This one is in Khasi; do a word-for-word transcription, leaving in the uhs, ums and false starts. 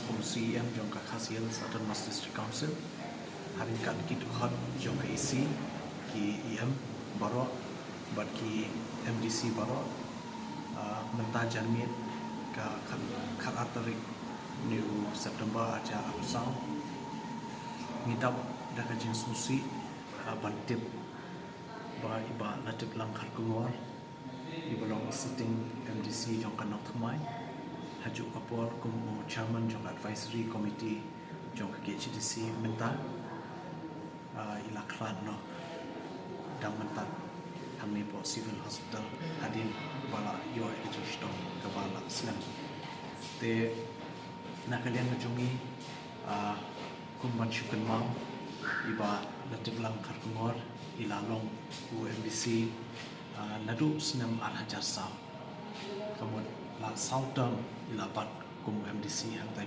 Kum CEM jong ka Khasi Hills Autonomous District Council, ha ryngkat ki dkhot jong ka EC, ki EM baroh bad ki MDC baroh, mynta janmiet ka khat, khat ar tarik u September arhajar arphew saw, ngi dap da ka jingsngewsih ban tip ba i Bah Latiplang Kharkongor, i ba long i sitting MDC jong ka Nongthymmai, ha juh ka por kum u Chairman jong ka Advisory Committee jong ka KHADC mynta, i la khlad noh dang mynta hangne hapoh Civil Hospital hadien ba la ïoh ïa ka jingshitom kaba la snem. Te na ka liang ka jong ngi, kum ban shu kynmaw, i Bah Latiplang Kharkongor i la long u MDC naduh snem arhajar saw. Ka mut la saw term i la bat kum u MDC hangtai